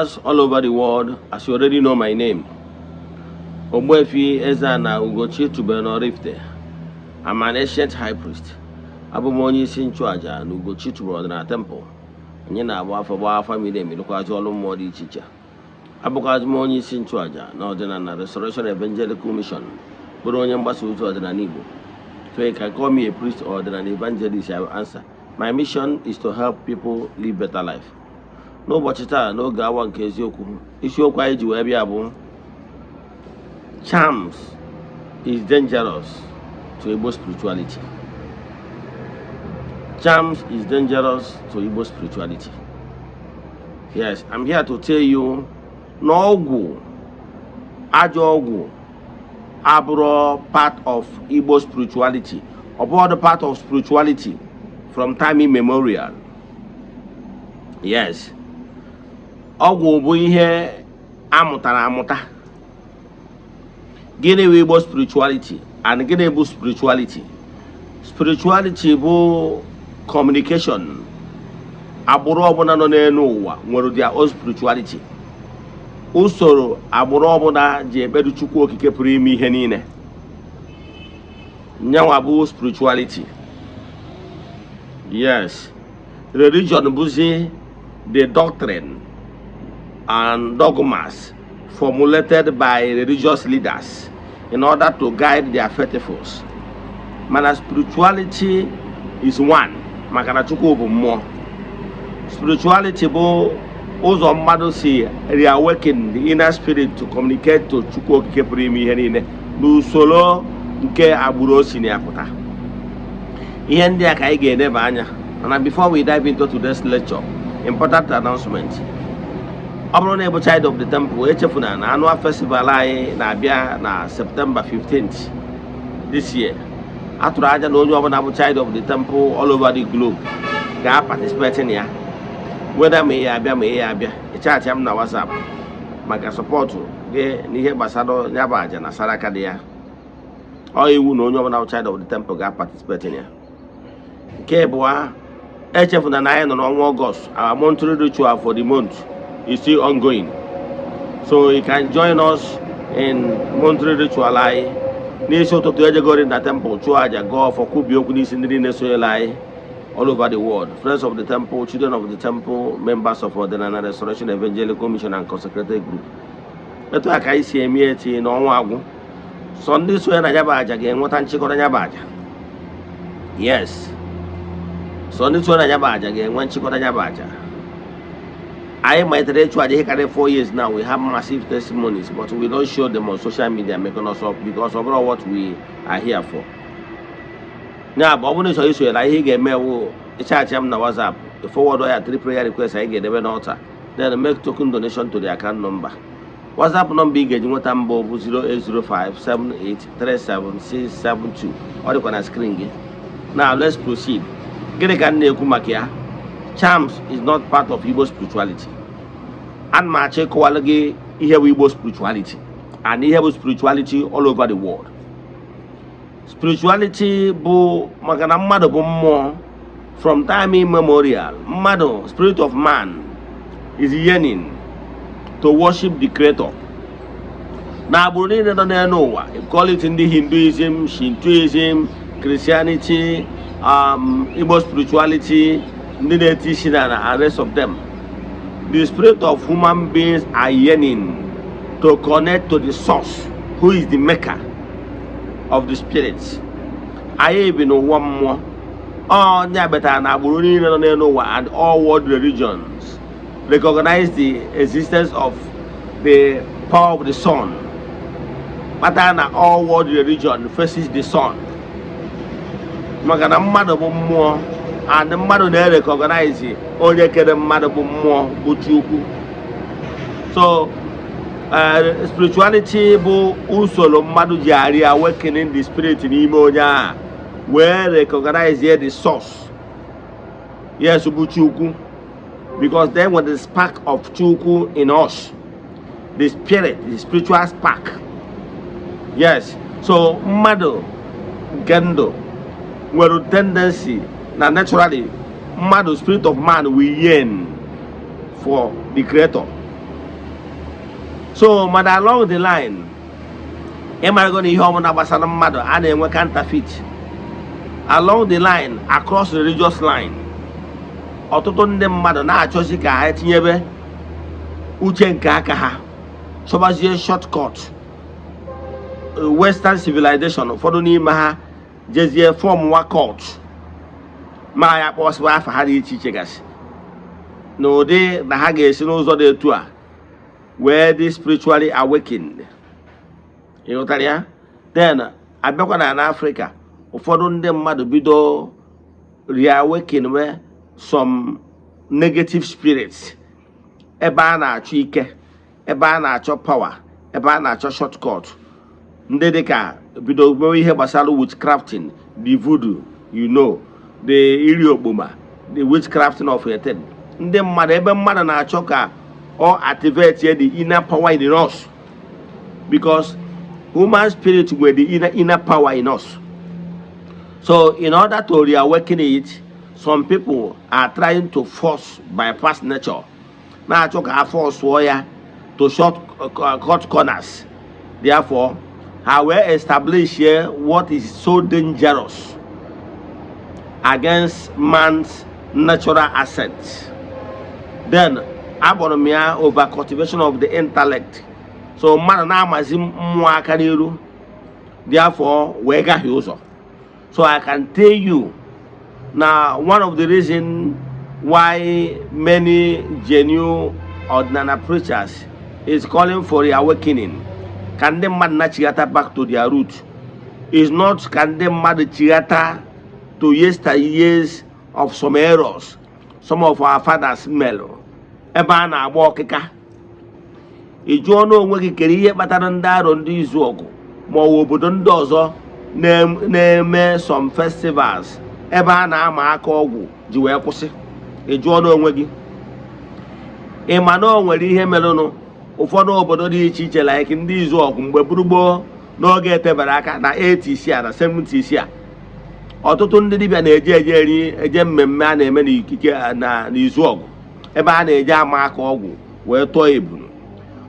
Viewers all over the world, as you already know my name, Ogbuefi Eze-Ana Ugochi tubelu n'Oraifite. I'm an ancient high priest. Abụ m onye isi nchụaja na Ugochi tubelu ọdịnala temple. Anyị na-agba afọ, gbaa afa miri emi, lụkwazị ọrụ mmụọ dị iche iche. Abụkwazị m onye isi nchụaja na Ọdịnala Restoration Evangelical Mission, bụrụ onye mgbasa ozi ọdịnala Igbo. So you can call me a priest or an evangelist, I will answer. My mission is to help people live better life. N'ụbọchị taa, n'oge awa nke eziokwu, isiokwu anyị ji wee bịa bụ "Charms is dangerous to Igbo spirituality." Charms is dangerous to Igbo spirituality. Yes, I'm here to tell you na ọgwụ, ajọ ọgwụ, abụrụ part of Igbo spirituality. Ọ bụrụ part of spirituality from time immemorial. Yes, ọgwụ bụ ihe amụtara amụta. Gịnị bụ Igbo spirituality and gịnị bụ spirituality? Spirituality bụ communication. Agbụrụ ọbụla nọ n'elu ụwa nwere their own spirituality, usoro agbụrụ ọbụla ji ekperu Chukwu Okike pụrụ ime ihe niile. Nyanwa bụ spirituality. Yes, religion bụzi the doctrine and dogmas formulated by religious leaders in order to guide their faithfuls. Mana spirituality is one, maka na Chukwu bụ mmụọ. Spirituality bụ ụzọ mmadụ si reawaken the inner spirit to communicate to Chukwu Okike pụrụ ime ihe niile n'usoro nke agbụrụ o si na ya pụta. Ihe ndị a ka anyị ga-eneba anya. Mana before we dive into today's lecture, important announcement. Ọ bụrụ na ị bụ child of the temple, echefuna na annual festival anyị na-abịa na September 15th this year. A tụrụ anya na onye ọbụla bụ child of the temple all over the globe ga-participate na ya. Weda ma ị ya abịa, ma ị ya abịa, ịchat m na WhatsApp maka support gị n'ihe gbasara ya bụ aja na saraka dị ya. Ọ iwu na onye ọbụla bụ child of the temple ga-participate na ya. Nke abụọ, echefuna na anyị nọ n'ọnwa Ọgọst. Our monthly ritual for the month is still ongoing, so you can join us in monthly ritual anyị. N'isi ụtụtụ, ejegori na temple chụọ aja, gọọ ọfọ, kwubie okwu n'isi ndị niile sonyere anyị all over the world, friends of the temple, children of the temple, members of Ọdịnala Restoration Evangelical Mission and consecrated group. Etu a ka anyị si eme eti n'ọnwa agwụ. Sọ ndị sonye na ya bụ aja ga-enweta nchịkọta ya bụ aja. Yes, sọ ndị sonye na ya bụ aja ga-enwe nchịkọta ya bụ aja. Anyị malitere ịchụ aja ihe karịrị 4 years now. We have massive testimonies, but we don't show them on social media making us up, because ọ bụrụ what we are here for. Ya bụ, ọ bụrụ na ị chọrọ isonyere, ihe ị ga-eme wụ ịchat m na WhatsApp, forward ya three prayer requests anyị ga-edebe n'altar, then make token donation to the account number. WhatsApp number ị ga-eji nweta mbụ bụ 08057837672. Ọ dịkwa na screen gị. Now let's proceed. Gịnị ka m na-ekwu maka ya? Charms is not part of Igbo spirituality. Ana m achọ ịkọwalụ gị ihe bụ Igbo spirituality and ihe bụ spirituality all over the world. Spirituality bụ maka na mmadụ bụ mmụọ. From time immemorial, mmadụ, spirit of man is yearning to worship the creator. Na agbụrụ niile nọ n'elu ụwa, call it ndị Hinduism, Shintoism, Christianity, Igbo spirituality, ndị na-eti isi na and rest of them, the spirit of human beings are yearning to connect to the source, who is the maker of the spirits. Anyị bi n'ụwa mmụọ. Onye betara na agbụrụ niile nọ n'elu ụwa and all world religions recognize the existence of the power of the sun, kpatara na all world religion faces the sun, maka na mmadụ bụ mmụọ and mmadụ na-recognize onye kere mmadụ bụ mmụọ, bụ Chukwu. So spirituality bụ usoro mmadụ ji arị awakening the spirit n'ime onye ahụ wee recognize the source, yes, bụ Chukwu, because then when the spark of Chukwu in us, the spirit, the spiritual spark, yes. So mmadụ nke ndụ nwere tendency na naturally mmadụ, spirit of man will yearn for the creator. So mana along the line, ịmarago na ihe ọbụla gbasara mmadụ a na-enwe counterfeit. Along the line, across religious line, ọtụtụ ndị mmadụ na-achọzi ka ha tinyebe uche nke aka ha, chọbazie shortcut western civilization. Ụfọdụ n'ime ha jezie form nwa cult, ma ya kpọsịwa afa ha dị iche iche gasị, n'ụdị na ha ga-esi n'ụzọ dị etu a wee dị spiritually awakened. Ịghọtara ya? Then abịakwa na n'Africa, ụfọdụ ndị mmadụ bido reawaken we some negative spirits, ebe a na-achọ ike, ebe a na-achọ power, ebe a na-achọ shortcut. Ndị dịka bido mewe ihe gbasara witchcrafting, the voodoo, the iri okpoma, the witchcrafting of a thing. Ndị mmadụ, ebe mmadụ na-achọ ka ọ activate the inner power in us, because human spirit nwere the inner power in us. So in order to reawaken it, some people are trying to force bypass nature, na-achọ ka a force ya to short cut corners. Therefore, ha wee establish here what is so dangerous against man's natural assets. Then akpọrọ m ya over cultivation of the intellect. So mmadụ na-amazi mmụọ aka n'iru, therefore wee gahie ụzọ. So I can tell you na one of the reason why many genuine ọdịnala preachers is calling for reawakening, ka ndị mmadụ na-chighata back to their root, is not ka ndị mmadụ chighata to yesteryears of some errors some of our fathers melụ, ebe a na-agba ọkịka. Ị jụọ n'onwe gị, kere ihe kpatara ndị Arọ ndị Izu Ọgụ ma ọ bụ obodo ndị ọzọ na-eme some festivals ebe a na-ama aka ọgwụ ji wee kwụsị? Ị jụọ n'onwe gị, ị ma na o nwere ihe merenụ. Ụfọdụ obodo dị iche iche, like ndị Izu Ọgụ, mgbe gburu gboo, n'oge etebere aka na 80s a na 70s a, ọtụtụ ndị dibịa na-eje eje eri eje mmemme a na-eme n'ikike na n'Izu Ọgụ, ebe a na-eje ama aka ọgwụ wee tọọ ebunu.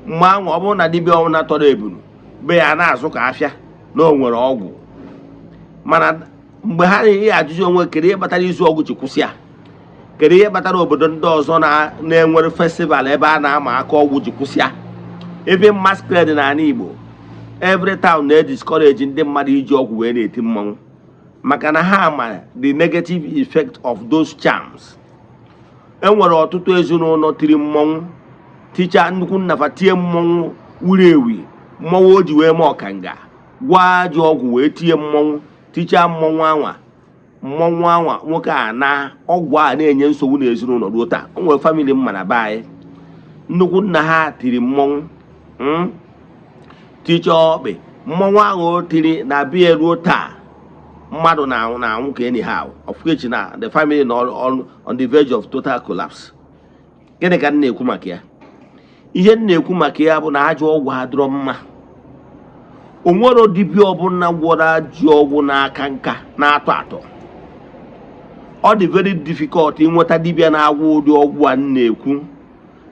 Mgbe ahụ, ọ bụrụ na dibịa ọbụla tọrọ ebunu be ya na-azụ ka afịa na o nwere ọgwụ. Mana mgbe ha na-eyi ajụjụ onwe, kedu ihe kpatara Izu Ọgwụ ji kwụsị ya? Kedu ihe kpatara obodo ndị ọzọ na-enwere festival ebe a na-ama aka ọgwụ ji kwụsị ya? Ebe masquerade n'ala Igbo, every town na-ediscourage ndị mmadụ iji ọgwụ wee na-eti mmanwụ, maka na ha ma the negative effect of those charms. Enwere ọtụtụ ezinụlọ tiri mmọnwụ, ticha nnukwu nnafa, tie mmọnwụ wuru ewi, mmọnwụ o ji wee mee ọkanga, gwa ajọ ọgwụ wee tie mmọnwụ, tichaa mmọnwụ anwa, mmọnwụ anwa nwoke a na ọgwụ a na-enye nsogbu n'ezinụlọ ruo taa. O nwere family mma na be anyị, nnukwu nna ha tiri mmọnwụ, tichaa ọkpị mmọnwụ ahụ o tiri na biya. Ruo taa, mmadụ na-anwụ na-anwụ ka anyhow, of which na the family nọ on the verge of total collapse. Gịnị ka m na-ekwu maka ya? Ihe m na-ekwu maka ya bụ na ajọ ọgwụ adịrọ mma. Onwero dibịa ọbụla gwọrọ ajọ ọgwụ n'aka nka na-atọ atọ. Ọ dị very difficult ịnweta dibịa na-agwọ ụdị ọgwụ a m na-ekwu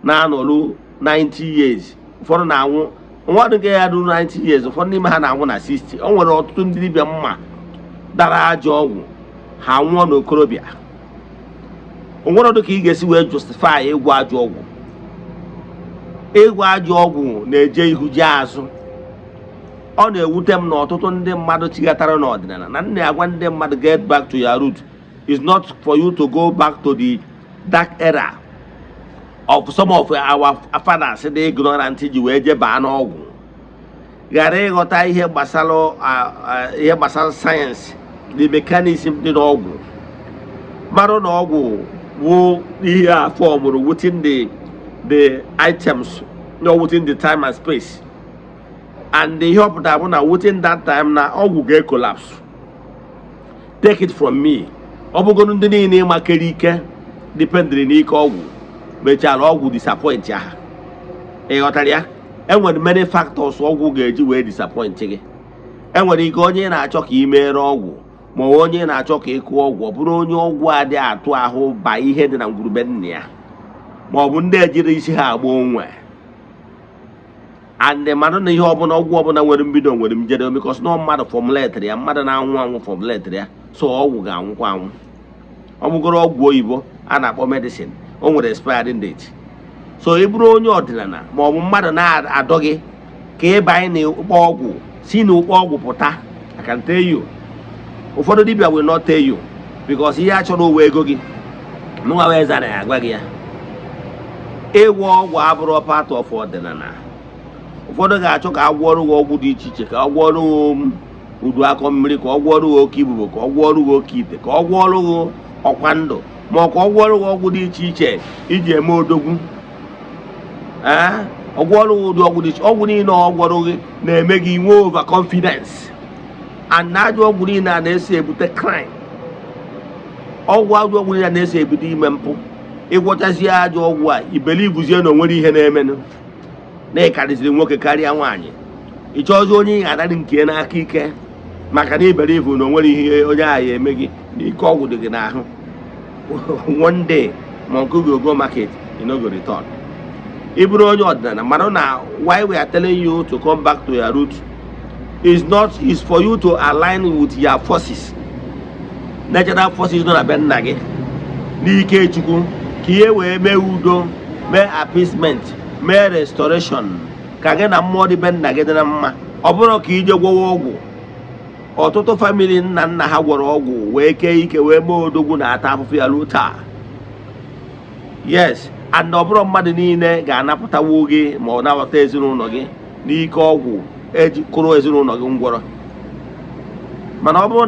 na-anọrụ 90 years. Ụfọdụ na-anwụ nwadụ nke ya ruru 90 years, ụfọdụ n'ime ha na-anwụ na 60. O nwere ọtụtụ ndị dibịa mma dara ajọ ọgwụ, ha nwụọ n'okorobịa. O nwere ọdụ ka ị ga-esi wee justify ịgwọ ajọ ọgwụ. Ịgwọ ajọ ọgwụ na-eje ihu jee azụ. Ọ na-ewute m na ọtụtụ ndị mmadụ chighatara n'ọdịnala na nna agwa ndị mmadụ, "Get back to your root," is not for you to go back to the dark era of some of our fathers dị ignorant ji wee jee baa n'ọgwụ, ghara ịghọta ihe gbasara sayensị, the mechanism dị n'ọgwụ, mara na ọgwụ wụ ihe a formụrụ within the items, no, within the time and space, and ihe ọ pụtara bụ na within that time na ọgwụ ga-collapse. Take it from me, ọ bụgoro ndị niile ịmakere ike dependịrị n'ike ọgwụ mechara ọgwụ disappoint ha. Ị ghọtara ya? Enwere many factors ọgwụ ga-eji wee disappoint gị. Enwere ike onye ị na-achọ ka ị mere ọgwụ, ma ọ bụ onye ị na-achọ ka ị kụọ ọgwụ, ọ bụrụ onye ọgwụ adịghị atụ ahụ ba ihe dị na ngwurube nna ya, ma ọ bụ ndị ejiri isi ha agba onwe. And mmadụ na ihe ọbụla, ọgwụ ọbụla nwere mbido nwere njedebe, because na mmadụ formulated ya, mmadụ na-anwụ anwụ formulated ya, so ọgwụ ga-anwụkwa anwụ. Ọ bụgoro ọgwụ oyibo a na-akpọ medicine, o nwere expiring date. So ị bụrụ onye ọdịnala ma ọ bụ mmadụ na-adọ gị ka ị banye n'ụkpọ ọgwụ, si n'ụkpọ ọgwụ pụta. I can tell you, ụfọdụ dibịa will not tell you because ihe a chọrọ owe ego gị. Mụnwa wee zara ya, agwa gị ya, ịgwọ ọgwụ abụrụ part of ọdịnala. Ụfọdụ ga-achọ ka a gwọọrụ gị ọgwụ dị iche iche, ka ọ gwọọrụ gị udu akọ mmiri, ka ọ gwọọrụ gị oke ibubo, ka ọ gwọọrụ gị oke ite, ka ọ gwọọrụ gị ọkwa ndụ, ma ọ ka ọ gwọọrụ gị ọgwụ dị iche iche iji eme odogwu. Ee, ọ gwọọrụ gị ụdị ọgwụ dị iche. Ọgwụ niile ọ gwọrọ gị na-eme gị nwee over confidence, and na ajọ ọgwụ niile a na-esi ebute crime. Ọgwụ, ajọ ọgwụ niile a na-esi ebute ime mpụ. Ịgwọchazie ajọ ọgwụ a, ibelievezie na onwere ihe na-emenụ, na ịkarịziri nwoke karịa nwaanyị. Ị chọọzi onye ị ga-anarị nke n'aka ike, maka na ibelieve na onwere ihe onye ahụ ya eme gị, na ike ọgwụ dị gị n'ahụ. One day, monkey go go market, you no go return. Ị bụrụ onye ọdịnala, mara na why we are telling you to come back to your root is not is for you to align with your forces, natural forces nọ na be nna gị n'ike Chukwu, ka ihe wee mee udo, mee appeasement, mee restoration, ka gị na mmụọ dị be nna gị dị na mma. Ọ bụrụ ka ije gwọwa ọgwụ, ọtụtụ family nna nna ha gwọrọ ọgwụ wee kee ike wee mee odogwu na-ata afụfụ ya ruo taa. Yes, and ọ bụrụ mmadụ niile ga-anapụtawo gị ma ọ nabata ezinụlọ gị n'ike ọgwụ eji kụrụ ezinụlọ gị ngwọrọ. Mana ọ bụrụ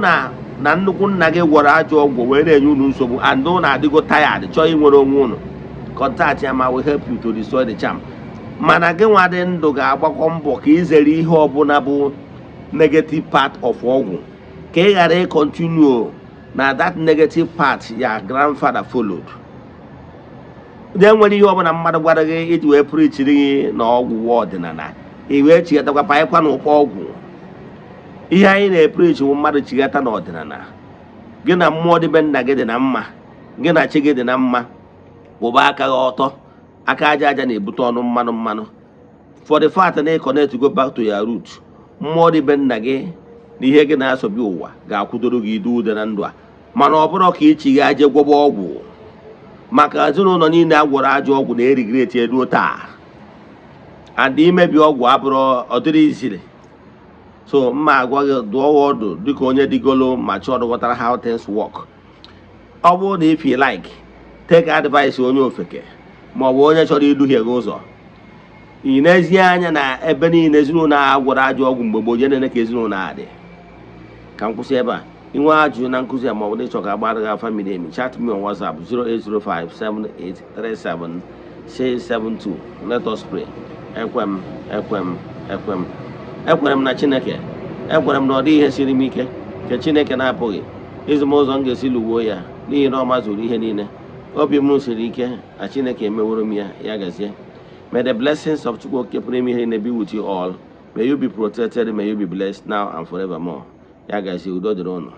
na nnukwu nna gị gwọrọ ajọ ọgwụ wee na-enye unu nsogbu, and unu adịgo tired, chọọ inwere onwe unu, contact ya ma will help you to destroy the charm. Mana gị nwa dị ndụ ga-agbakọ mbọ ka izere ihe ọbụla bụ negative part of ọgwụ, ka ị ghara ịcontinue na that negative part ya grandfather followed. Na enwere ihe ọbụla mmadụ gwara gị iji wee preachiri gị na ọgwụ ọdịnala, i wee chigatakwa panyekwa n'ụkpọ ọgwụ. Ihe anyị na-epreach bụ mmadụ chigata n'ọdịnala, gị na mmụọ dị be nna gị dị na mma, gị na chi gị dị na mma. Kwụba aka gị ọtọ. Aka aja aja na-ebute ọnụ mmanụ mmanụ. For the fact na ị connect, go back to your root, mmụọ dị be nna gị na ihe gị na-asobi ụwa ga-akwụdoro gị idu ude na ndụ a. Mana ọ bụrụ ka ichigha aje gwọba ọgwụ, maka ezinụlọ niile a gwọrọ ajọ ọgwụ na-eregret eruo taa. And imebi ọgwụ abụrụ ọ dịrị iziri. So mma agwa gị, dụọ gị ọdụ dịka onye digolo ma chọọ ghọtara how things work. Ọ bụrụ na if you like, take advice onye ofeke ma ọ bụ onye chọrọ iduhie gị ụzọ. Ị n'ezie anya na ebe niile ezinụlọ a gwọrọ ajọ ọgwụ mgbe gboo, jee nene ka ezinụlọ a dị. Ka m kwụsị ebe a. Inwe ajụjụ na nkụzi a ma ọ bụ na ịchọ ka agbara gị afa miri emi, chat me on WhatsApp 08057837672. Let us pray. Ekwe m, ekwe m, ekwe m, ekwere m na Chineke. Ekwere m na ọ dịghị ihe siri m ike nke Chineke na-apụghị izi m ụzọ m ga-esi lụgbuo ya, n'ihi na ọ mazuru ihe niile. Obi m siri ike na Chineke emeworo m ya. Ya gazie. May the blessings of Chukwu Okike pụrụ ime ihe niile be with you all. May you be protected, may you be blessed now and forevermore. Ya gazie, udo dịrị ụnụ.